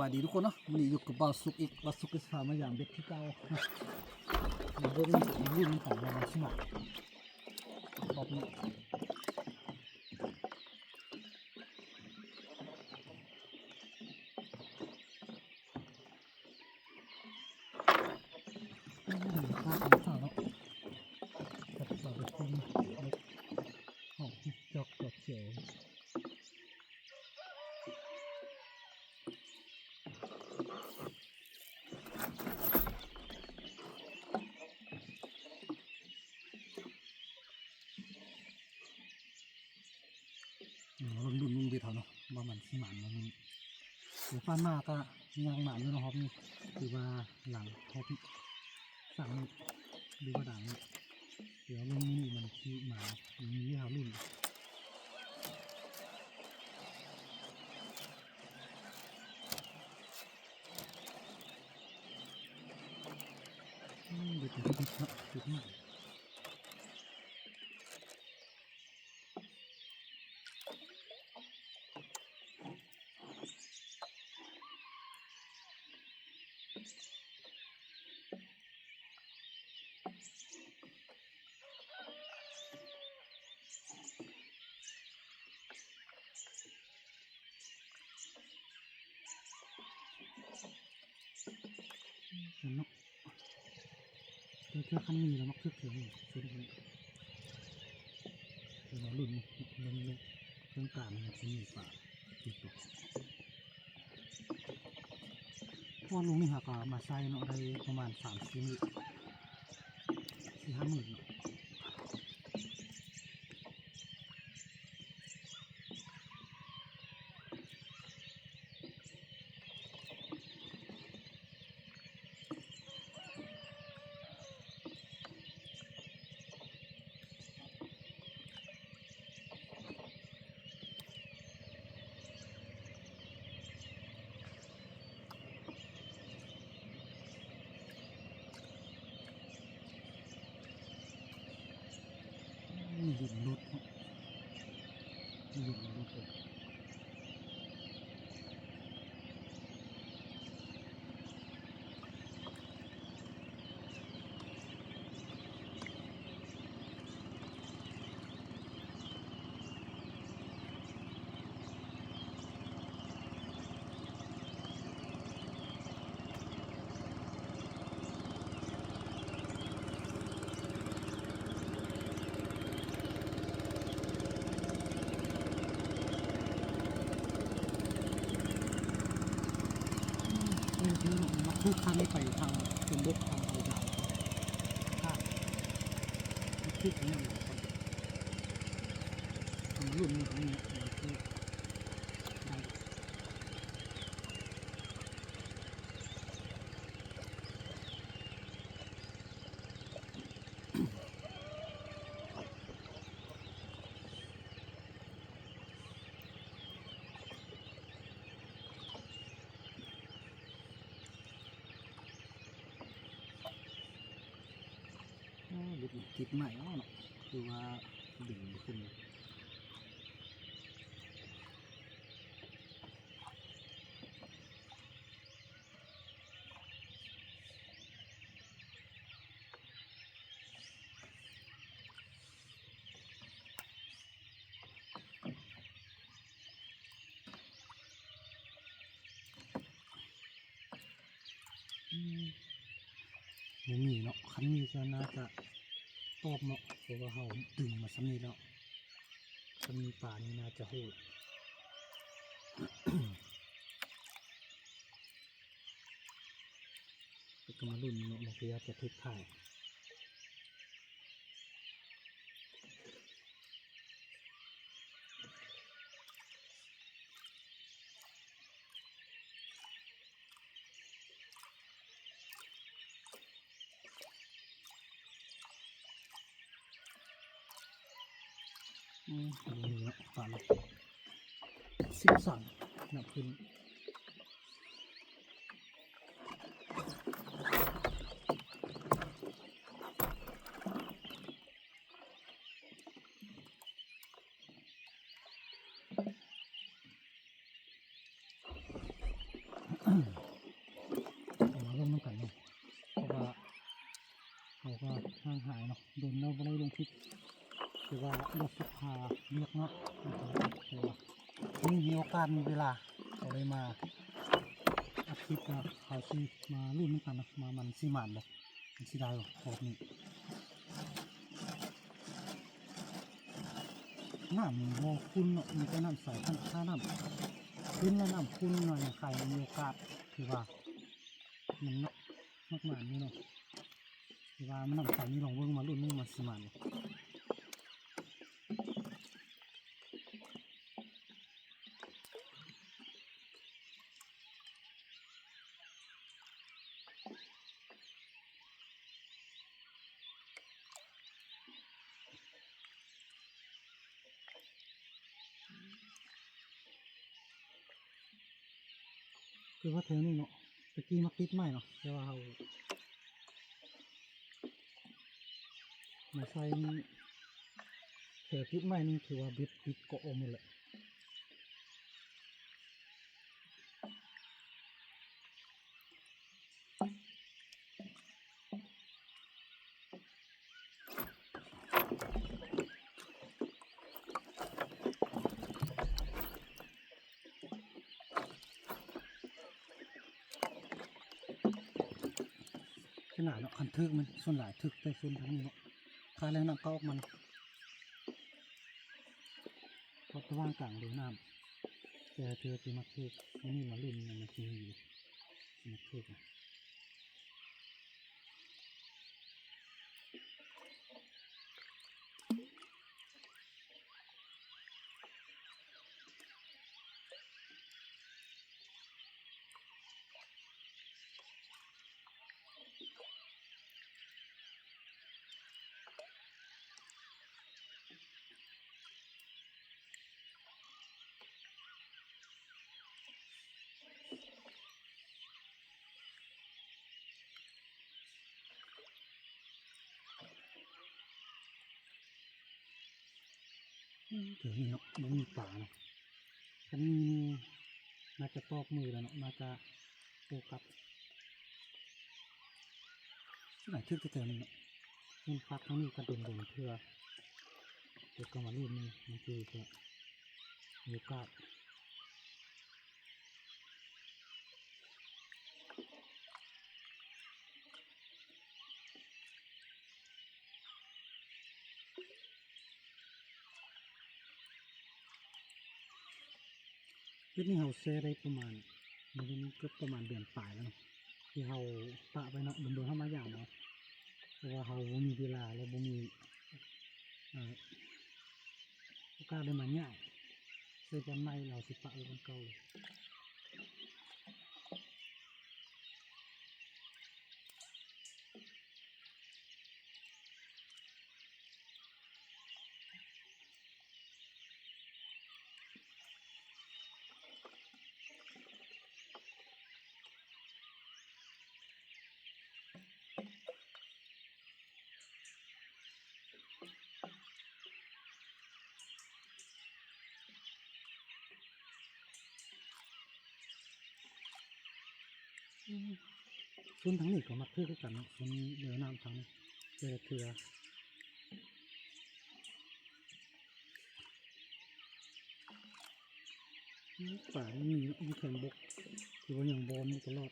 ສະບາຍດີທຸກຄົນເນາະ, ມື້ນີ້ຢູ່ກັບບ່າວສຸກອີກ, ບ່າວສຸກກໍຊິພາມາຢາມເບັດຄືເກົ່າ. ມາເບິ່ງລຸ້ນນຳກັນວ່າມັນຊິໝານ ຮອບນີ້. ເອີ ມາລຸ້ນລຸ້ນເບິ່ງເບັດເຮົາເນາະ ວ່າມັນຊິໝານບໍ່ມື້ນີ້. ໂອ ຜ່ານມາກະຍັງໝານຢູ່ເນາະຮອບນີ້, ຖືວ່າຫຼັງຮອບນີ້ ສາມມື້ຫຼືວ່າດາງນີ້. ດຽວເບິ່ງມື້ນີ້ມັນຊິໝານ ມີເຮົາລຸ້ນ. ອືມ ເບັດຕິດເນາະ ຕິດມາກ. ເນາະ ເທື່ອ ເທື່ອຄັນມີແລ້ວມັກຖືກເທື່ອນີ້ ເຊື່ອ ເທື່ອມາລຸ້ນ ເບິ່ງເລື່ອງການມັນຊິມີປາຕິດບໍ່. ເພາະວ່າລຸ້ນນີ້ຫາກະມາໃສ່ເນາະ ໄດ້ປະມານສາມສີ່ມື້ ສີ່ຫ້າມື້ເນາະ. ອືມ ດິນຫຼຸດເນາະ ດິນຫຼຸດເລີຍ. ອືມ ຄືມັນຄືຄັນໄປທາງຊົນບົດ ທາງໄອດາວ ກະຄືອັນນັ້ນແຫຼະ ທາງລຸ້ນນີ້ ທາງນີ້ ຄືໄດ້. ອໍ ຫຼຸດຕິດໄມ້ເນາະ ຄືວ່າດຶງບໍ່ຂຶ້ນ. ອືມ ບໍ່ມີເນາະ ຄັນມີກໍໜ້າຈະຕອກເນາະ ເພາະວ່າເຮົາດຶງມາສ່ຳນີ້ແລ້ວ ຄັນມີປານີ້ໜ້າຈະຮູ້. ແລ້ວກໍມາລຸ້ນເນາະ ບາງເທື່ອຈະຖືກຂາຍ. ອືມ ນີ້ເນາະ ປານະ ສິບສາມ ນັບຂຶ້ນ. ອ ເອົາມາລົງນຳກັນເນາະ ເພາະວ່າເຮົາກໍຫ່າງຫາຍເນາະ ດົນແລ້ວບໍ່ໄດ້ລົງຄລິບ ຄືວ່າລະສັບພາວຽກເນາະ ແລ້ວກໍເພາະວ່າມີ ມີໂອກາດມີເວລາ ກໍເລີຍມາອັດຄລິບເນາະ ເຮົາຊິມາລຸ້ນນຳກັນເນາະ ວ່າມັນຊິໝານບໍ່ ມັນຊິໄດ້ບໍ່ຮອບນີ້. ນ້ຳບໍ່ຂຸ້ນເນາະ ມີແຕ່ນ້ຳໃສ ຄັນຖ້ານ້ຳຂຸ້ນແລະນ້ຳຂຸ້ນໜ້ອຍໜຶ່ງ ໄຂ່ມີໂອກາດ ຄືວ່າມັນໜັກ ໜັກໝານຢູ່ເນາະ ຄືວ່າມັນນ້ຳໃສນີ້ ລອງເບິ່ງ ມາລຸ້ນເບິ່ງວ່າຊິໝານບໍ່. ຄືວ່າແຖວນີ້ເນາະ ຕະກີ້ມັກຕິດໄມ້ເນາະ ແຕ່ວ່າເຮົາມາໃສ່ ແຖວຕິດໄມ້ນີ້ ຖືວ່າເບັດຕິດເກາະເອົາໝົດແຫຼະ. ຂະໜາດເນາະ ຄັນຖືກມັນ ສ່ວນຫຼາຍຖືກແຕ່ສ່ວນທາງນີ້ເນາະ ຄາແລ້ວນ້ຳກໍອອກມັນ ເພາະຕະຫວ່າງກາງເດີນ້ຳ ແຕ່ເທື່ອທີ່ມັກຖືກ ມື້ນີ້ມາຫຼິ້ນມັນຊິມີຢູ່ ມັກຖືກນະ. ອືມ ເທື່ອນີ້ເນາະ ບໍ່ມີປາເນາະ ຄັນມີນີ້ໜ້າຈະຕອກມືແລ້ວເນາະ ໜ້າຈະໂຟກັສ ໜ້າຈະຖືກແຖວໆນີ້ເນາະ ເຫັນປັກທາງນີ້ກໍດົນໆເທື່ອ ແຕ່ກໍມາຫຼິ້ນນີ້ ບາງທີກໍມີໂອກາດ. ເຮັດນີ້ເຮົາແຊ່ໄດ້ປະມານ ມື້ນີ້ເກືອບປະມານເດືອນປາຍແລ້ວເນາະ ທີ່ເຮົາປະໄວ້ເນາະ ດົນໆເຮົາມາຢາມເອົາ ເພາະວ່າເຮົາບໍ່ມີເວລາ ແລະ ບໍ່ມີ ເອີ ໂອກາດໄດ້ມາຍ້າຍ ໃສ່ບ່ອນໃໝ່ ເຮົາຊິປະໄວ້ບ່ອນເກົ່າເລີຍ. ອືມ ໂຊນທາງນີ້ກໍມັກຖືກຄືກັນເນາະ ໂຊນເຫຼືອນ້ຳທາງນີ້ ແຕ່ລະເທື່ອ ອືມ ປາມັນມີເນາະ ຢູ່ແຄມບົກ ຄືວ່າຍັງບອນຢູ່ຕະຫຼອດ.